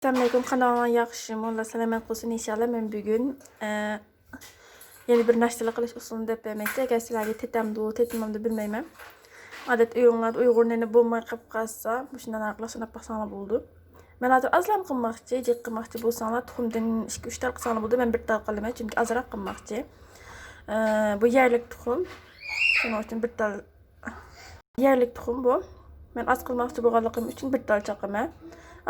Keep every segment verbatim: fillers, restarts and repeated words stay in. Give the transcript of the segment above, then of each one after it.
ئەسسالامۇئەلەيكۇم، قانداقلاڭ ياخشىمۇ؟ ئاللا سالامەت قىلسۇن ئىنشاللا. مەن بۈگۈن، ئە، يەنە بىر ناشتىلىق قىلىش ئۇسۇلىنى دەپ بەرمەكچى. ئەگەر سىلەرگە تېتەمدۇ، تېتىمامدۇ بىلمەيمەن. ئادەتتە ئۆيۈڭلاردا ئۇيغۇر نېنى بولماي قېلىپ قالسا، مۇشۇنداق ئارقىلاپ ساناپ باقساڭلار بولىدۇ. مەن ھازىر ئازلا قىلماقچى، جىق قىلماقچى بولساڭلار، تۇخۇمدىن ئىككى، ئۈچ تال قىلساڭلار بولىدۇ. مەن بىر تال قىلىمەن، چۈنكى ئازراق قىلماقچى. ئە، بۇ يەرلىك تۇخۇم. شۇنىڭ ئۈچۈن بىر تال يەرلىك تۇخۇم بۇ. مەن ئاز قىلماقچى بولغانلىقىم ئۈچۈن بىر تال چاقىمەن.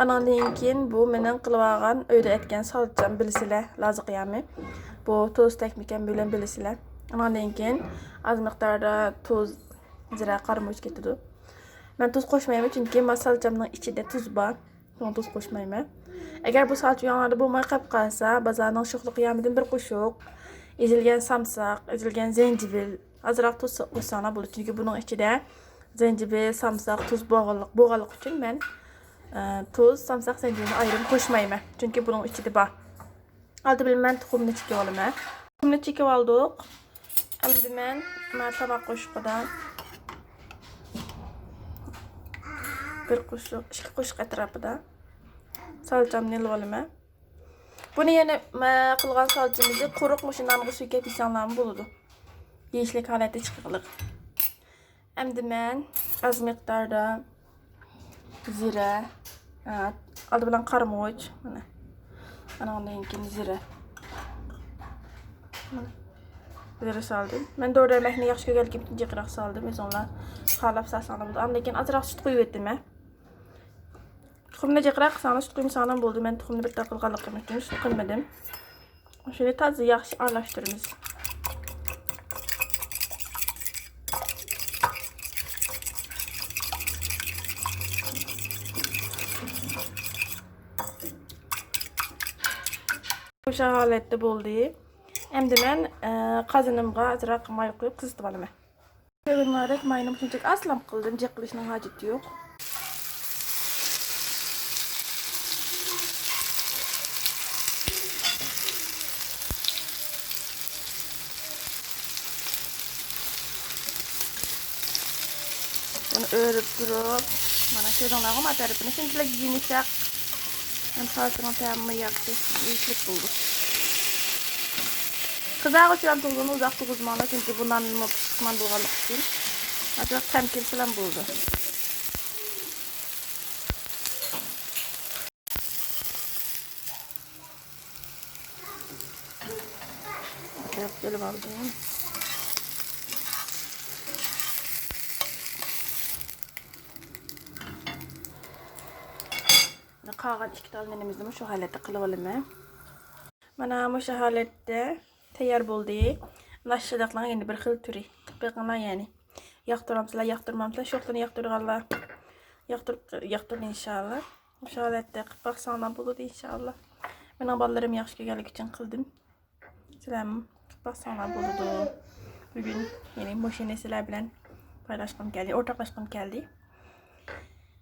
ئانىڭدىن كېيىن بۇ مېنىڭ قىلىۋالغان ئۆيدە ئەتكەن سالچام، بىلىسىلەر، لازىقىيامى. بۇ تۇز تەكمىكەم بىلەن بىلىسىلەر. ئانىڭدىن كېيىن ئاز مىقداردا تۇز، زىرە، قارىمۇچ كېتىدۇ. مەن تۇز قوشمايمەن، چۈنكى ما سالچامنىڭ ئىچىدە تۇز بار. شۇڭا تۇز قوشمايمەن. ئەگەر بۇ سالچا ئۆيۈڭلاردا بولماي قېلىپ قالسا، بازارنىڭ شوخلۇق يامىدىن بىر قوشۇق، ئېزىلگەن سامساق، ئېزىلگەن زەنجىۋىل، ئازراق تۇز قوشساڭلار بولىدۇ. چۈنكى بۇنىڭ ئىچىدە زەنجىۋىل، سامساق، تۇز بولغانلىق، بولغانلىقى ئۈچۈن مەن، ئە، تۇز، سامساق، زەنجىۋىلنى ئايرىم قوشمايمەن. چۈنكى بۇنىڭ ئىچىدە بار. ئالدى بىلەن مەن تۇخۇمنى چېكىۋالىمەن. تۇخۇمنى چېكىۋالدۇق. ئەمدى مەن مانا تاماق قوشۇقىدا بىر قوشۇق، ئىككى قوشۇق ئەتراپىدا سالچامنى ئېلىۋالىمەن. بۇنى يەنە مە-، قىلغان سالچىمىزنى قۇرۇق مۇشۇ نانغا سۈركەپ يېسەڭلارمۇ بولىدۇ. يېيىشلىك ھالەتتە چىقىقلىق. ئەمدى مەن ئاز مىقداردا زىرە، ھە، ئالدى بىلەن قارىمۇچ، مانا. ئانىڭدىن كېيىن زىرە. مانا. زىرە سالدىم. مەن دورا يېمەكنى ياخشى كۆرگەنلىكىمدىن جىقراق سالدىم. ئۆزۈڭلار خالاپ سالساڭلار بولىدۇ. ئاندىن كېيىن ئازراق سۈت قۇيۇۋېتىمەن. تۇخۇمنى جىقراق قىلساڭلار، سۈت قۇيمىساڭلار بولىدۇ. مەن تۇخۇمنى بىر تال قىلغانلىقىم ئۈچۈن سۈت قۇيمىدىم. شۇنى تازا ياخشى ئارىلاشتۇرىمىز. مۇشۇ ھالەتتە بولدى. ئەمدى مەن، ئە، قازىنىمغا ئازراق ماي قۇيۇپ قىزىتىپ ئالىمەن. كۆرگىنىڭلاردەك ماينى مۇشۇنچىلىك ئازلا قىلدىم، جىق قىلىشنىڭ ھاجىتى يوق. بۇنى ئۆرۈپ تۇرۇپ، مانا كۆردۈڭلارغۇ ما تەرىپىنى شۇنچىلىك يۇمشاق. ھەم سالچىنىڭ تەمىمۇ ياخشى، يېيىشلىك بولىدۇ. قىزارغۇچە ھەم تۇزىنى ئۇزاق تۇرغۇزماڭلار، چۈنكى بۇ نانمۇ پىششىق نان بولغانلىقى ئۈچۈن ئازراق تەم كەلسىلا بولىدۇ. قويۇپ ئېلىپ ئالدىم. قالغان ئىككى تال نېنىمىزنىمۇ شۇ ھالەتتە قىلىۋالىمەن. مانا مۇشۇ ھالەتتە تەييار بولدى. ناشتىلىقنىڭ يەنە بىر خىل تۈرى. بېقىڭلار يەنى. ياقتۇرامسىلەر، ياقتۇرمامسىلەر، شوخلىنى ياقتۇرغانلار ياقتۇرۇپ، ياقتۇرىدۇ ئىنشاللا. مۇشۇ ھالەتتە قىلىپ باقساڭلار بولىدۇ ئىنشاللا. مېنىڭ بالىلىرىم ياخشى كۆرگەنلىكى ئۈچۈن قىلدىم. سىلەرمۇ قىلىپ باقساڭلار بولىدۇ. بۈگۈن يەنى مۇشۇنى سىلەر بىلەن پايلاشقۇم كەلدى، ئورتاقلاشقۇم كەلدى.